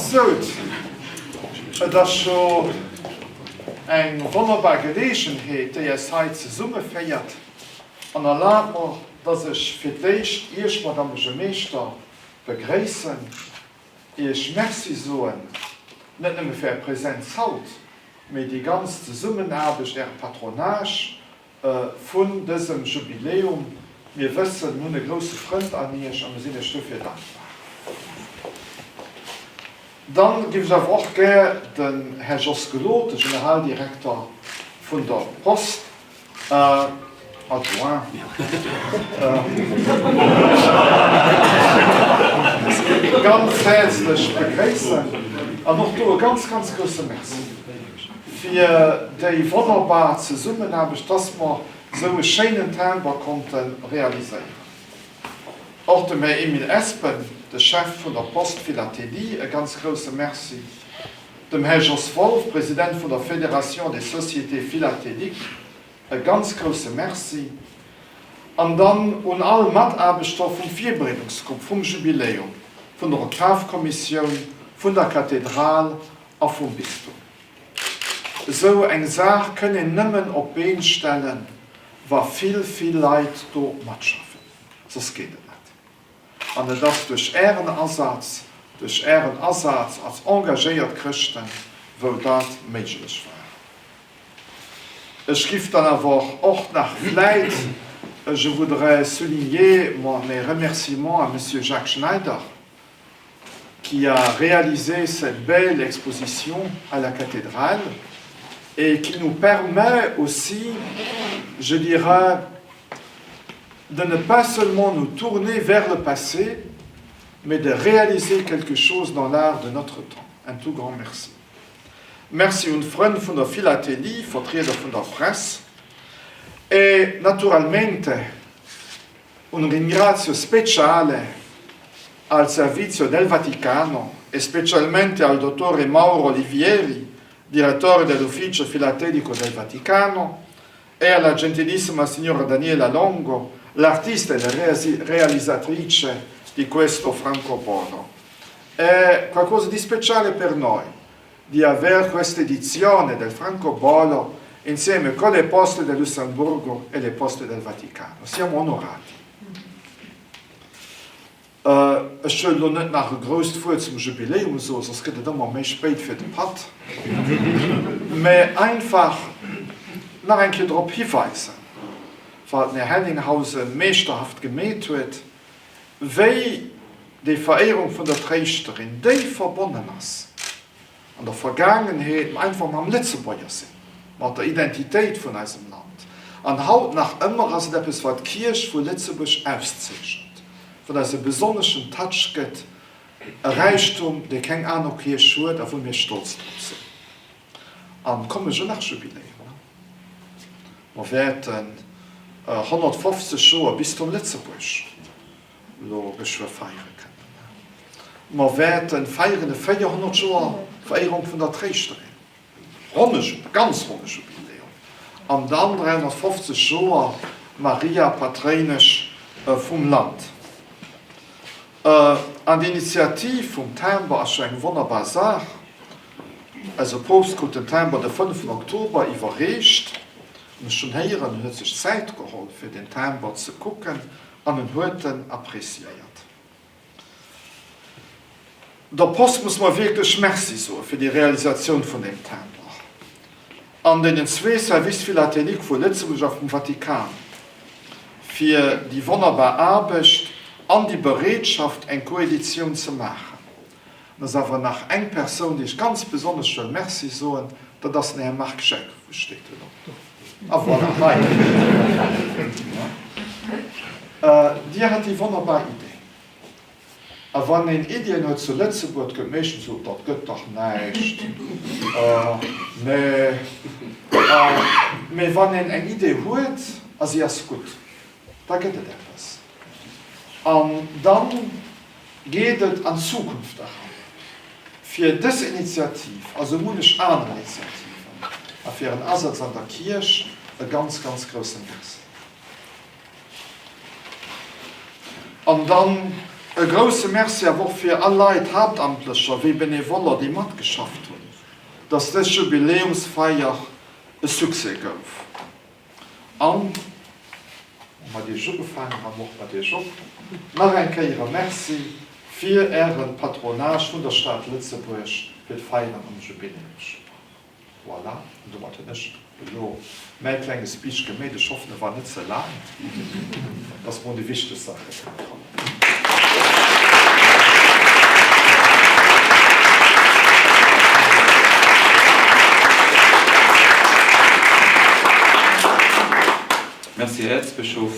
gesot, et ass scho eng wonnerbar Geleegenheet, déi eis hei zesummeféiert. An erlaabt mer, dass ech fir d'éischt Iech, Madame Buergermeeschter, begréissen, Iech Merci soen, net nëmme fir Är Präsenz haut, mee déi ganz Zesummenaarbecht, Äre Patronage vun dësem Jubiläum. Mir wëssen, mir hunn e grousse Frënd an Iech a mir sinn Iech dofir dankbar. Dann géif ech awer och gär den Här Jos Gelot, de Generaldirekter vun der Post, Adjoint, ganz häerzlech begréissen an och do e ganz, ganz grousse Merci fir déi wonnerbar Zesummenaarbecht, dass mer esou e schéinen Timber konnte realiséieren. Och dem Här Emile Espen, de Chef vun der Post Philatélie, e ganz grousse Merci. Dem Här Jos Wolff, President vun der Fédération des Sociétés Philatéliques, e ganz grousse Merci. An dann un all Mataarbechter vum Virbereedungsgrupp vum Jubiläum, vun der Oktavkommissioun, vun der Kathedral a vum Bistum. Esou eng Saach kënn een nëmmen op d'Been stellen, wa vill, vill Leit do matschaffen. Soss geet et net. An et ass duerch Ären Asaz, duerch Ären Asaz als engagéiert Chrëschten, wou dat méiglech war. Ech giff dann awer och nach vläit, je voudrais souligner mes remerciements à Monsieur Jacques Schneider, qui a réalisé cette belle exposition à la cathédrale et qui nous permet aussi, je dirais, de ne pas seulement nous tourner vers le passé, mais de réaliser quelque chose dans l'art de notre temps. Un tout grand merci. Merci un Frënn vun der Philatélie, Vertrieder vun der Press, et naturalmente un ringrazio speciale al Servizio del Vaticano e specialmente al dottore Mauro Olivieri, direttore dell'Ufficio Filatelico del Vaticano, e alla gentilissima signora Daniela Longo, l'artista e la realizzatrice di questo francobollo. È qualcosa di speciale per noi di avere questa edizione del francobollo insieme con le poste del Lussemburgo e le poste del Vaticano. Siamo onorati. Ech wëll elo net nach e grousst Wuert zum Jubiläum soen, soss gëtt et ëmmer méi spéit fir de Patt, mä einfach nach eng Kéier drop hiweisen, wat den Här Henninghausen meeschterhaft gemeet huet, wéi déi Veréierung vun der Tréischterin, déi verbonnen ass an der Vergaangenheet einfach mam Lëtzebuerger sinn, mat der Identitéit vun eisem Land. An haut nach ëmmer ass et eppes, wat d'Kierch vu Lëtzebuerg auszeechent, wat eis e besonneschen Touch gëtt, e Räichtum, dee keng aner Kierch huet a wou mir stolz drop sinn. An komme jo nach Jubiläen, ne? Mer wäerten 150 Joer Bistum Lëtzebuerg. elo geschwë feiere kënnen. Mer wäerte feieren e 400 Joer Veréierung vun der Tréischterin, ronne, ganz ronne Jubiläum, an dann 350 Joer Maria Patréinesch vum Land. An d'Initiativ vum Timber ass jo eng wonnerbar Saach. Eise Poopst krut den Timber de 5 Oktober iwwerreecht. An ech hunn héieren, en huet sech Zäit geholl, fir den Timber ze kucken an en huet en appréciéiert. Der Post muss mer wierklech Merci soe fir déi Realisatioun vun deem Timber an deenen zwee Services philatéliques vu Lëtzebuerg a vum Vatikan fir déi wonnerbar Aarbecht an déi Bereetschaft eng Koeditioun ze maachen. Et ass awer nach eng Persoun, déi ech ganz besonnesch wëll Merci soen, dat ass den Här Marc Jeck. Wou steet en op do? Ah voilà, hei. Dir hat déi wonnerbar Idee. A wann een Iddien huet zu Lëtzebuerg, gëtt meeschtens gesot, dat gëtt dach näischt, nee. Mee wann een eng Idee huet a si ass gutt, da gëtt et eppes. An dann geet et an d'Zukunft eran. Fir dës Initiativ a sou munnech aner Initiativen a fir Ären Asaz an der Kierch e ganz, ganz grousse Merci. An dann. E grousse Merci awer och fir all Leit, Haaptamtlecher wéi Benevoller, déi matgeschafft hunn, dass dës Jubiläumsfeier e Succès gouf. An, wou mat Iech ugefaangen han, och mat Iech op, nach eng Kéier e Merci fir Ären Patronage vun der Stad Lëtzebuerg fir d'Feieren am Jubiläumsjoer. Voilà, an domat hunn ech elo mäi klenge Speech gemeet. Ech hoffen, e war net ze laang, dass mer un déi wichteg Saache kënne kommen. Merci, Här Äerzbëschof.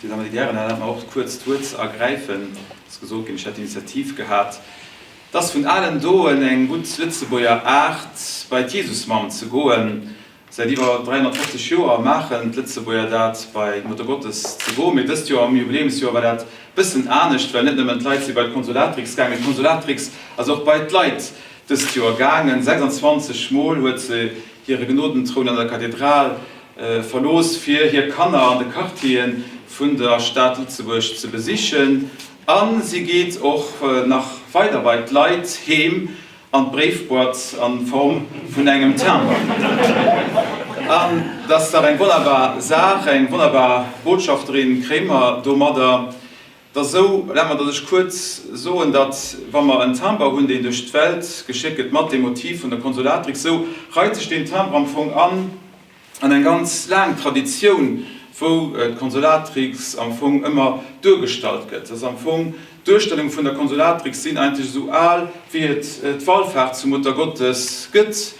Dir Dammen, Dir Hären, erlaabt mer och kuerz d'Wuert ze ergräifen. Et ass gesot ginn, ech hätt d'Initiativ gehat. 't ass vun alen Doen eng gutt Lëtzebuerger Aart, bei d'Jesusmamm ze goen. Säit iwwer 350 Joer maachen d'Lëtzebuerger dat, bei d'Muttergottes ze goen. Mee dëst Joer am Jubiläumsjoer war dat bëssen anescht, well net nëmmen d'Leit si bei d'Consolatrix gaangen, mee d'Consolatrix ass och bei d'Leit dëst Joer gaangen. 26 Mol huet se hire Genodentroun an der Kathedral verlooss, fir hir Kanner an de Quartiere vun der Stad Lëtzebuerg ze besichen. A si geet och nach weider bei d'Leit heem an d'Bréifboîte an Form vun engem Timber. An dat ass dach eng wonnerbar Saach, eng wonnerbar Botschafterin kréie mer domadder. Da sou, erlaabt mer, datt ech kuerz soen, datt wa mer en Timber hunn, deen duerch d'Welt geschéckt gëtt mat dem Motiv vun der Consolatrix, sou reit sech deen Timber am Fong an, an eng ganz laang Traditioun, wou d'Consolatrix am Fong ëmmer duergestallt gëtt. Dass am Fong d'Duerstellung vun der Consolatrix sinn eigentlech esou al, wéi et d'Wallfahrt zur Muttergottes gëtt.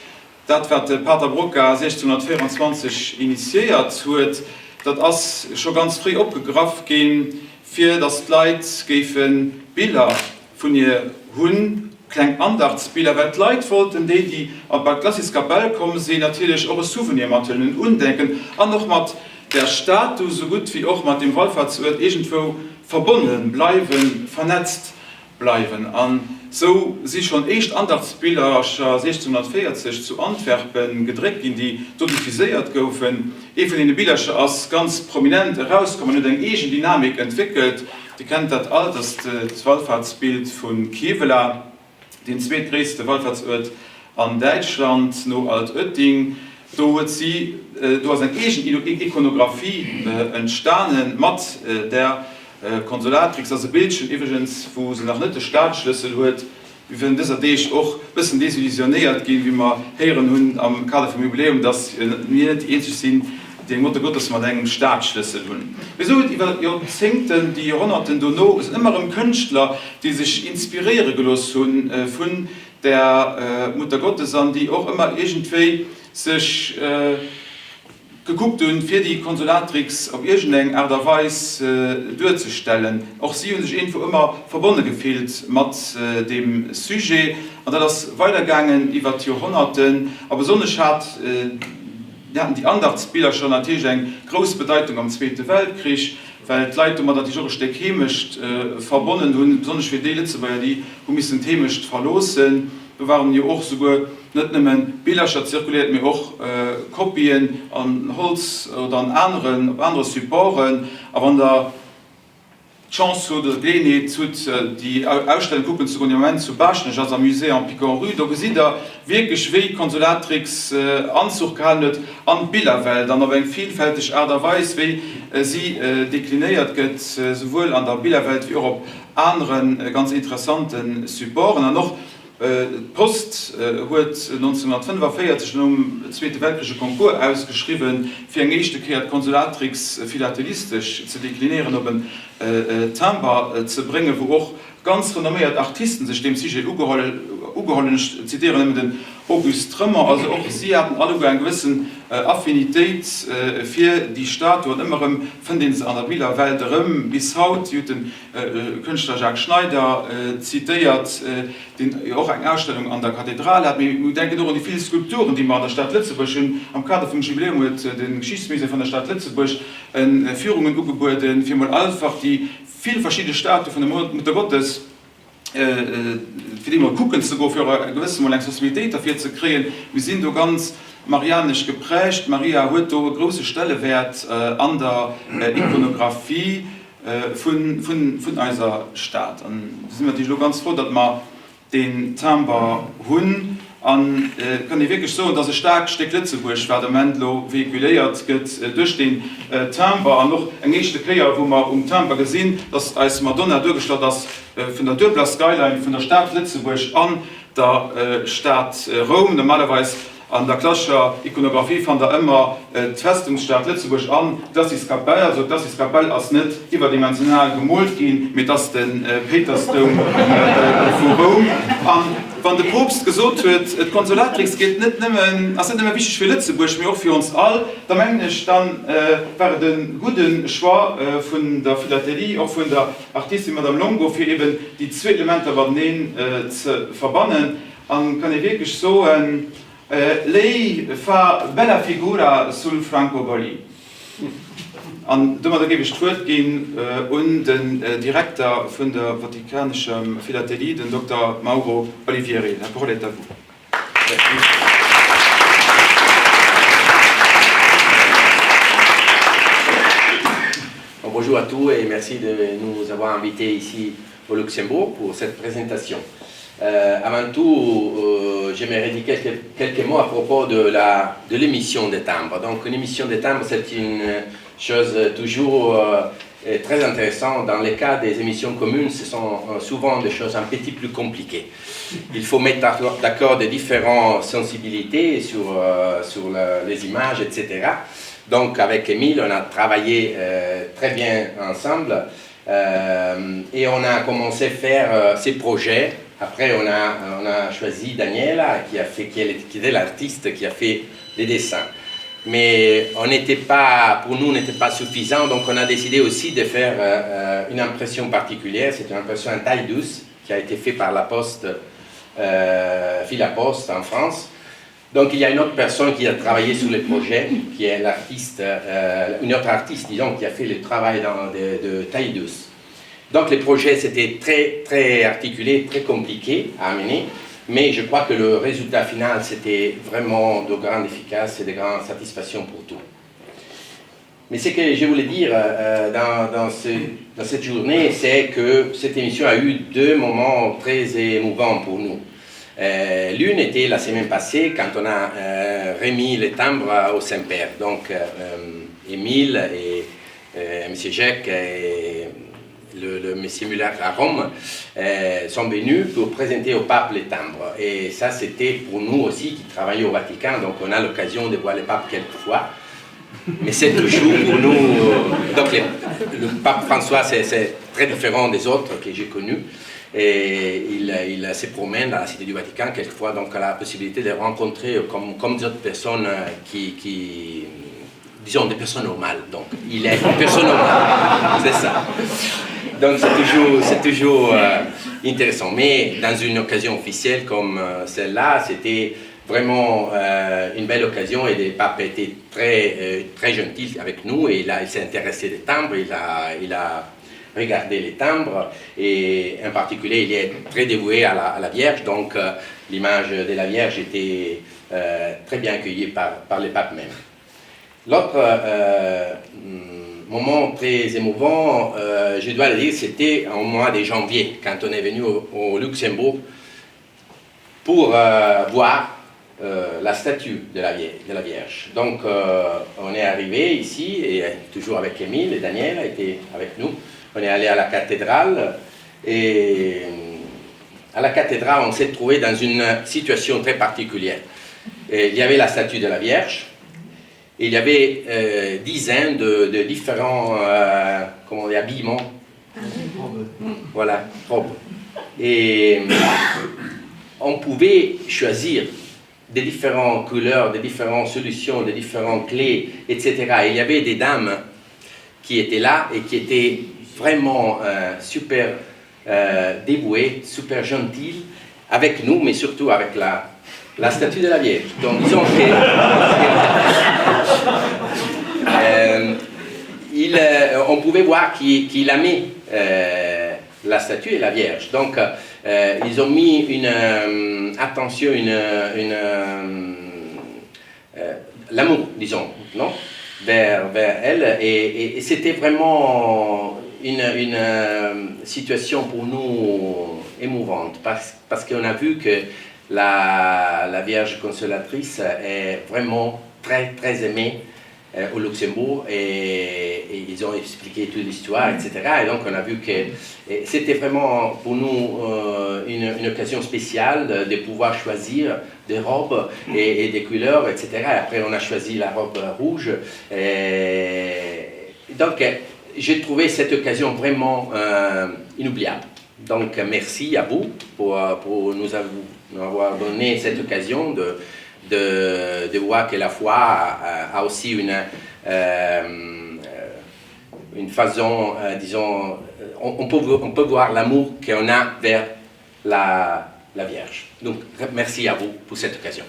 Dat, wat de Pater Broca 1624 initiéiert huet, dat ass scho ganz fréi opgegraff ginn, fir dass d'Leit géife Biller vun hir hunn, kleng Andachtsbiller, well d'Leit wollten, déi, déi an d'Bad Glacis-Kapell komm sinn, natierlech och e Souvenir mathuelen, en Undenken, an och mat där Statu sou gutt wéi och mat deem Wallfahrtsuert iergendwou verbonne bleiwen, vernetzt bleiwen. An sou si schonn éischt Andachtsbillercher 1640 zu Antwerpen gedréckt ginn, déi do diffuséiert goufen. Ee vun deene Billercher ass ganz prominent erauskomm an huet eng eegen Dynamik entwéckelt. Dir kennt dat all, dat ass d'Wallfahrtsbild vu Kevela, deen zweetgréisste Wallfahrtsuert an Däitschland no Altötting. Do huet si, do ass eng eegen Ikonographie entstane mat der Consolatrix. Ass e Bildchen iwwregens, wou se nach net de Stadschlëssel huet. Mir sinn dëser Deeg och bëssen desillusionéiert ginn, wéi mer héieren hunn am Kader vum Jubiläum, dass mir net déi eenzeg sinn, déi eng Muttergottes mat engem Stadschlëssel hunn. Mee esou huet iwwer Joerzéngten, déi Joerhonnerten dono, sinn ëmmer erëm Kënschtler, déi sech inspiréiere gelooss hu vun der Muttergottes an déi och ëmmer iergendwéi sech, Gekuckt hunn, fir déi Consolatrix op iergendeng Aart a Weis duerzestellen. Och si hu sech iergendwou ëmmer verbonne gefillt mat deem Sujet. An dat ass weidergaangen iwwer d'Joerhonnerten. A besonnesch hat, haten déi Andachtsbillercher natierlech eng grouss Bedeitung am Zweete Weltkrich, well d'Leit domat natierlech och e Stéck Heemecht verbonnen hunn, besonnesch fir déi Lëtzebuerger, déi hu missen d'Heemecht verloossen. Do waren jo och souguer net nëmmen Billercher zirkuléiert, mee och Kopien an Holz oder an aneren, op anere Supporten. A wann der d'Chance hutt oder d'Geleeënheet hutt, déi Ausstellung kucken ze goen, déi am Moment zu Baaschtnech ass, am Musée en Piconrue, do gesitt der wierklech, wéi d'Consolatrix Anzuch gehalen huet an d'Billerwelt an op eng vielfälteg Aart a Weis, wéi si deklinéiert gëtt, souwuel an der Billerwelt wéi och op anere ganz interessante Supporten. An och d'Post huet 1945 nom Zweete Weltkrich e Concours ausgeschriwwen, fir eng éischte Kéier d'Consolatrix philatelistesch ze deklinéieren, op en Timber ze bréngen, wou och ganz renomméiert Artisten sech deem Sujet ugeholl hunn. Ech zitéieren nëmmen den Auguste Tremer. Also och si haten alleguer eng gewëssen Affinitéit fir déi Statue an ëmmer erëm fënnt ee se an der Billerwelt erëm bis haut. Si huet den Kënschtler Jacques Schneider zitéiert, deen jo och eng Ausstellung an der Kathedral hat. Mee mir denken och un déi vill Skulpturen, déi mer an der Stad Lëtzebuerg hunn. Am Kader vum Jubiläum huet de Geschichtsmusée vun der Stad Lëtzebuerg Führungen ugebueden, fir mol einfach déi vill verschidde Statue vun der Muttergottes, fir déi mol kucken ze goen, fir och e gewësse mol eng Sensibilitéit derfir ze kréien. Mir sinn do ganz marianesch geprägt. D'Maria huet do e grousse Stellewäert an der Ikonographie. vun eiser Stad. An do si mer natierlech elo ganz frou, datt mer deen Timber hunn. An et kann ee wierklech soen, et ass e staarkt Stéck Lëtzebuerg, wat am Moment elo véhiculéiert gëtt duerch deen Timber. An och eng éischte Kéier, wou mer um Timber gesinn, dass eis Madonna duergestallt ass vun der duebeler Skyline vun der Stad Lëtzebuerg an der Stad Roum. Normalerweis An der klassescher Ikonographie fannt der ëmmer d'Festungsstad Lëtzebuerg an d'Assiskapell. Also d'Assiskapell ass net iwwerdimensional gemoolt ginn, mee et ass de Péitersdoum vu Roum. A wann de Poopst gesot huet, d'Consolatrix geet net nëmmen, ass net nëmme wichteg fir Lëtzebuerg, mee och fir ons all, da mengen ech, da war et e gudde Choix vun der Philatelie, och vun der Artistin Madame Longo, fir eben déi zwee Elementer mateneen ze verbannen. An kann ee wierklech soen, Lei fa bella figura sul francobolli. An domadder géif ech d'Wuert ginn un den Direkter vun der vatikanescher Philatelie, den Dokter Mauro Olivieri. La parole est à vous. Bonjour à tous et merci de nous avoir invités ici au Luxembourg pour cette présentation. Euh, avant tout, euh, j'aimerais dire quelques, quelques mots à propos de la de l'émission des timbres. Donc une émission des timbres, c'est une chose toujours euh, très intéressante. Dans les cas des émissions communes, ce sont euh, souvent des choses un petit plus compliquées. Il faut mettre d'accord des différentes sensibilités sur, euh, sur la, les images, etc. Donc avec Émile, on a travaillé euh, très bien ensemble. Euh, et on a commencé à faire euh, ces projets. Après, on a, on a choisi Daniela, qui, a fait, qui, est, qui était l'artiste qui a fait les dessins. Mais on n'était pas, pour nous, n'était pas suffisant, donc on a décidé aussi de faire euh, euh une impression particulière. C'est une impression en taille douce qui a été faite par la Poste, euh, Poste en France. Donc il y a une autre personne qui a travaillé sur le projet, qui est l'artiste, euh, une autre artiste, disons, qui a fait le travail dans, de, de taille douce. Donc le projet, c'était très, très articulé, très compliqué à amener, mais je crois que le résultat final, c'était vraiment de grande efficace et de grande satisfaction pour tout. Mais ce que je voulais dire euh, dans, dans, ce, dans cette journée, c'est que cette émission a eu deux moments très émouvants pour nous. Euh, L'une était la semaine passée quand on a euh, remis les timbres au Saint-Père. Donc euh, Émile et euh, M. Jacques et le, le M. Muller à Rome euh, sont venus pour présenter au pape les timbres. Et ça, c'était pour nous aussi qui travaillons au Vatican, donc on a l'occasion de voir le pape quelquefois. Mais c'est toujours pour nous. Euh, donc, les, le pape François, c'est très différent des autres que j'ai connus. Et il, il se promène dans la cité du Vatican quelquefois, donc a la possibilité de rencontrer comme, comme d'autres personnes qui, qui, disons, des personnes normales. Donc, il est une personne normale, c'est ça. Donc, c'est toujours, c'est toujours euh, intéressant. Mais dans une occasion officielle comme euh, celle-là, c'était vraiment euh, une belle occasion et le pape était très, euh, très gentil avec nous et il, a, il s'est intéressé des timbres, il a, il a regardé les timbres et en particulier il est très dévoué à la, à la Vierge, donc euh, l'image de la Vierge était euh, très bien accueillie par, par le pape même. L'autre euh, moment très émouvant, euh, je dois le dire, c'était au mois de janvier, quand on est venu au, au Luxembourg pour euh, voir euh, la statue de la, de la Vierge. Donc euh, on est arrivé ici, et toujours avec Émile et Daniel a été avec nous. On est allé à la cathédrale et à la cathédrale, on s'est trouvé dans une situation très particulière. Et il y avait la statue de la Vierge, et il y avait euh, dizaines de, de différents euh, comment on dit, habillements. Voilà, robes. Et on pouvait choisir des différentes couleurs, des différentes solutions, des différentes clés, etc. Et il y avait des dames qui étaient là et qui étaient vraiment euh, super euh, dévouées, super gentilles avec nous, mais surtout avec la, la statue de la Vierge. Donc disons que euh, il, euh, on pouvait voir qu'il qu a mis euh, la statue et la Vierge. Donc euh, ils ont mis une euh, attention, une, une euh, euh, l'amour, disons, non vers, vers elle. Et, et, et c'était vraiment. une, une euh, situation pour nous émouvante parce, parce qu'on a vu que la, la Vierge Consolatrice est vraiment très très aimée euh, au Luxembourg et, et ils ont expliqué toute l'histoire, etc. Et donc on a vu que c'était vraiment pour nous euh, une, une occasion spéciale de pouvoir choisir des robes et, et des couleurs, etc. Et après on a choisi la robe rouge. Et donc j'ai trouvé cette occasion vraiment euh, inoubliable. Donc merci à vous pour, pour nous avoir donné cette occasion de, de, de voir que la foi a, a aussi une, euh, une façon, euh, disons, on, on, peut, on peut voir l'amour qu'on a vers la, la Vierge. Donc merci à vous pour cette occasion.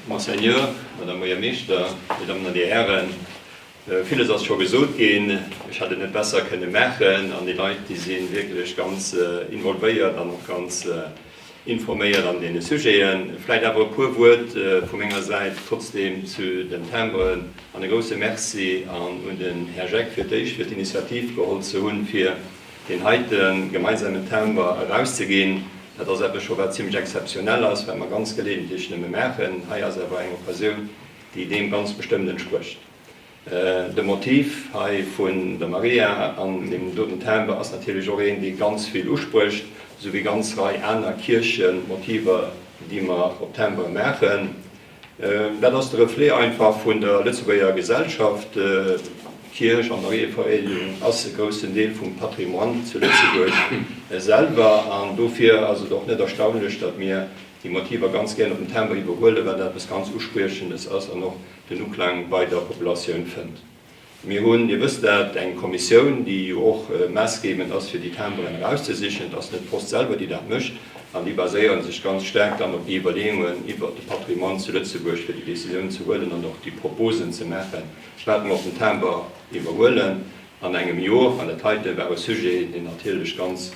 Monseigneur, Madame Buergermeeschter, Dir Dammen an Dir Hären, villes ass scho gesot ginn. Ech hätt et net besser kënne maachen. An déi Leit, déi si wierklech ganz involvéiert an och ganz informéiert an deene Sujeten. Vläicht awer e puer Wuert vu menger Säit trotzdeem zu den Timbren an e grouse Merci an un den Här Jeck fir d'éischt fir d'Initiativ geholl ze hunn, fir deen heite gemeinsamen Timbre erauszeginn. Dat ass eppes scho wat zimlech exzeptionell ass, wat mer ganz geleeëntlech nëmme maachen. Hei ass awer eng Occasioun, déi deem ganz bestëmmt entsprécht. De Motiv hei vun der Maria an deem doten Timbre ass natierlech och een, dee ganz vill usprécht, esou wéi ganz Rei aner Kierchemotiver, déi mer op Timbere maachen. Dat ass de Reflet einfach vun der Lëtzebuerger Gesellschaft. D'Kierch an d'Marieveréierung ass e groussen Deel vum Patrimoine zu Lëtzebuerg selwer an dofir ass et och net erstaunlech, datt mir déi Motiver ganz gären op den Timbre iwwerhuelen, well dat eppes ganz Uspriechendes ass an och den Uklang bei der Populatioun fënnt. Mir hunn, Dir wësst dat, eng Kommissioun, déi jo och maassgebend ass, fir déi Timberen erauszesichen. Et ass net d'Post selwer, déi dat mécht. An déi baséiere sech ganz staark dann op déi Iwwerleeungen iwwert de Patrimoine zu Lëtzebuerg, fir déi Décisioun ze huelen an och déi Proposen ze maachen, wat mer op den Timber iwwerhuelen an engem Jor. An dat heite war e Sujet, deen natierlech ganz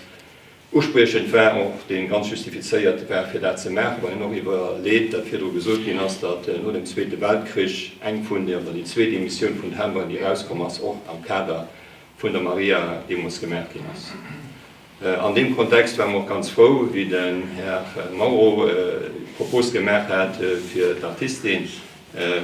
Uspriechend war och, dee ganz justifizéiert war fir dat ze maachen, wann een och iwwerleet, dat virdru gesot ginn ass, datt no dem Zweete Weltkrich eng vun de, oder déi zweet Emissioun vun Timberen, déi erauskomm ass, och am Kader vun der Maria deemools gemaach ginn ass. An deem Kontext ware mer och ganz frou, wéi den Här Mauro d'Propos gemaach hat, fir d'Artistin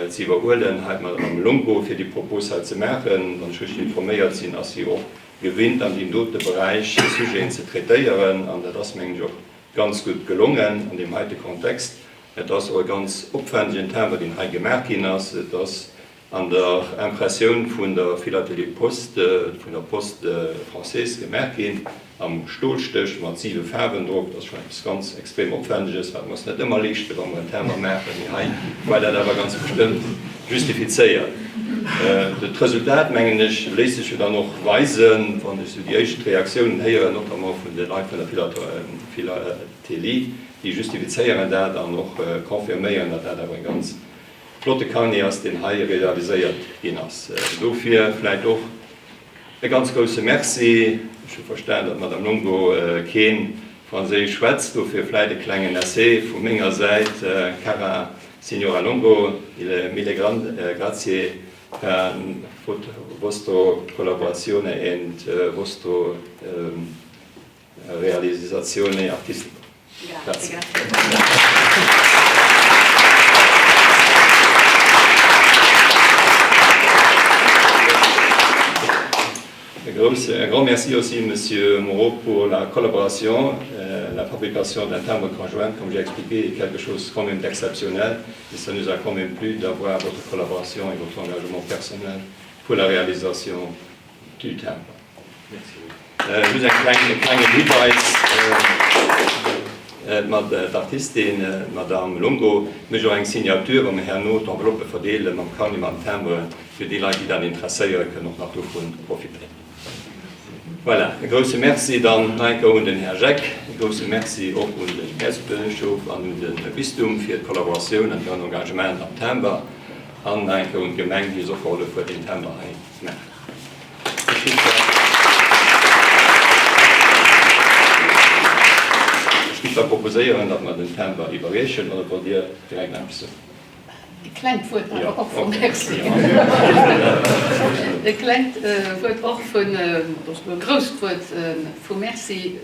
ze iwwerhuelen, hei d'Madame Longo, fir déi Propos hei ze maachen. Wann ech richteg informéiert sinn, ass si och gewinnt an deem dote Beräich Sujeten ze traitéieren, an dat ass, mengen ech, och ganz gutt gelongen an deem heite Kontext. Et ass och e ganz opwändegen Timbre, deen hei gemaach ginn ass. Et ass an der Impressioun vun der Philatélie Poste, vun der Poste française gemaach ginn, am Stolstéch mat siwe Faarwen drop. Dat ass schonn eppes ganz extrem Opwändeges, wat mer eis net ëmmer leeschten, wa mer en Timbre maachen, mee hei war dat awer ganz bestëmmt justifizéiert. D'Resultat, mengen ech, léisst sech jo dann och weisen, wann ech esou déi éischt Reaktiounen héieren, notamment vun de Leit vun der Philatélie, déi justifizéieren dat an och confirméieren, datt dat awer e ganz flotte Carnet ass, deen hei realiséiert ginn ass. Dofir vläicht och E ganz grousse Merci. Ech hu verstan, datt d'Madame Longo kee Franséisch schwätzt, dofir vläit e klengen Essai vu menger Säit, Cara Signora Longo, il mille grazie per vostro collaborazione et vostro realizzazione artistica. Grazie. Un grand merci aussi, Monsieur Moreau, pour la collaboration, euh, la fabrication d'un timbre conjoint, comme j'ai expliqué, est quelque chose quand même d'exceptionnel. Et ça nous a quand même plu d'avoir votre collaboration et votre engagement personnel pour la réalisation du timbre. Just eng kleng, e klengen Hiweis, D'Artistin, d'Madame Longo, mécht och eng Signature, wa mir herno d'Enveloppe verdeelen, mam Carnet, mam Timbre, fir déi Leit, déi dat interesséieren, kënnen och nach dovun profitéieren. Voilà, e grouse Merci dann nach eng Kéier un den Här Jeck, e grouse Merci och un den Äerzbëschof an un de Bistum fir d'Kollaboratioun an hiren Engagement am Timbre an nach eng Kéier un d'Gemeng, déi eis och gehollef huet, deen Timbre hei ze maachen. Ech géif da proposéieren, datt mer den Timber iwwerreechen, oder wollt Dir direkt nach eppes soen? E klengt Wuert awer och vu Merci. E klengt Wuert och vun, oder souguer e grousst Wuert vu Merci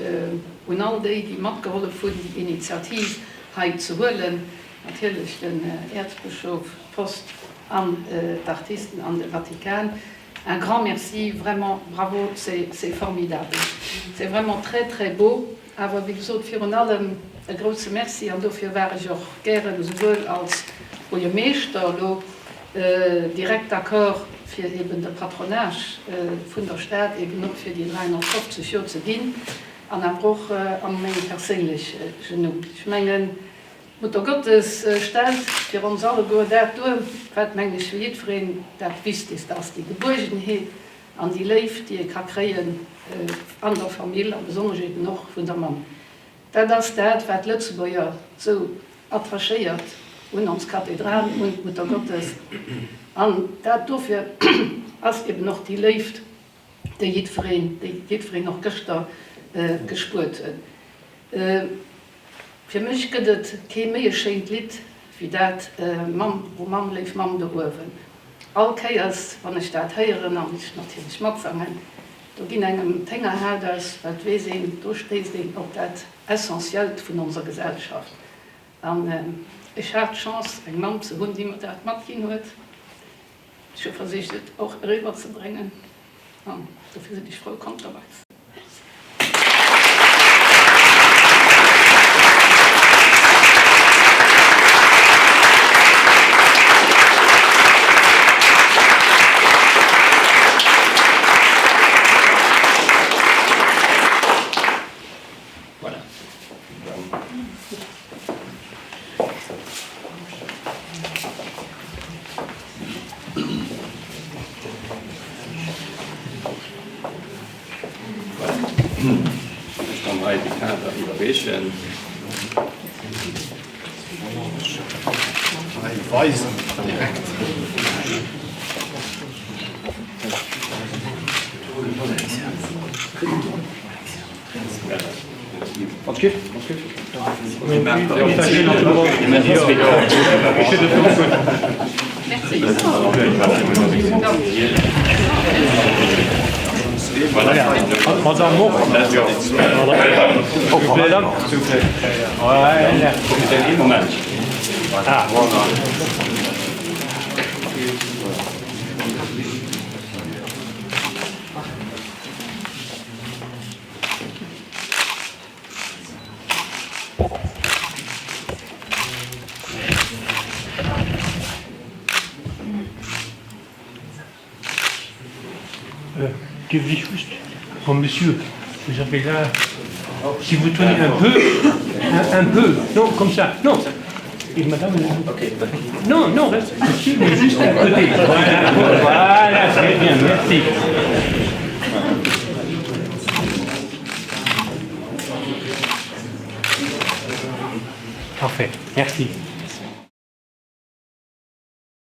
un all déi, déi matgehollef hunn, déi Initiativ hei ze huelen. Natierlech den Äerzbëschof, d'Post an d'Artisten an de Vatikan. Un grand merci, vraiment bravo, c'est formidable, c'est vraiment très très beau. Awer wéi gesot, virun allem e grouse Merci, an dofir war ech och gären esouwuel als Buergermeeschter elo direkt d'accord, fir eben de Patronage vun der Stad eben och fir déi 350 Joer ze ginn, an awer och a mengem perséinlechen Numm. Ech mengen, d'Muttergottes stellt fir ons alleguer dat duer, wat, mengen ech, fir jiddwereen dat Wichtigst ass, déi Gebuergenheet An déi Léift, déi ee ka kréien an der Famill, a besonnesch eben och vun der Mamm, dat ass dat, wat d'Lëtzebuerger sou attachéiert un ons Kathedral, un d'Muttergottes. An dat dofir ass eben och déi Léift, déi jiddwereen, déi jiddwereen och gëschter gespuert huet. Fir mech gëtt et kee méi e schéint Lidd wéi dat Mamm, o Mamm, léif Mamm do uewen. All Kéiers wann ech dat héieren, an ech natierlech matsangen, do ginn engem d'Héngerhaut aus, well et weess een, do stéisst een op dat Essentiellt vun onser Gesellschaft. An ech hat d'Chance eng Mamm ze hunn, déi mer dat matginn huet. Ech hu versicht et och eriwwer ze bréngen an dofir sinn ech frou. Kommt op eis. Ech kann hei de Kader iwwerreechen. Hei weisen direkt. Juste, bon monsieur, vous avez là, si vous tournez un peu, un, un peu, non, comme ça, non. Et madame, okay. non, non, reste ici, mais juste à côté. Voilà, voilà, très bien, merci. Parfait, merci.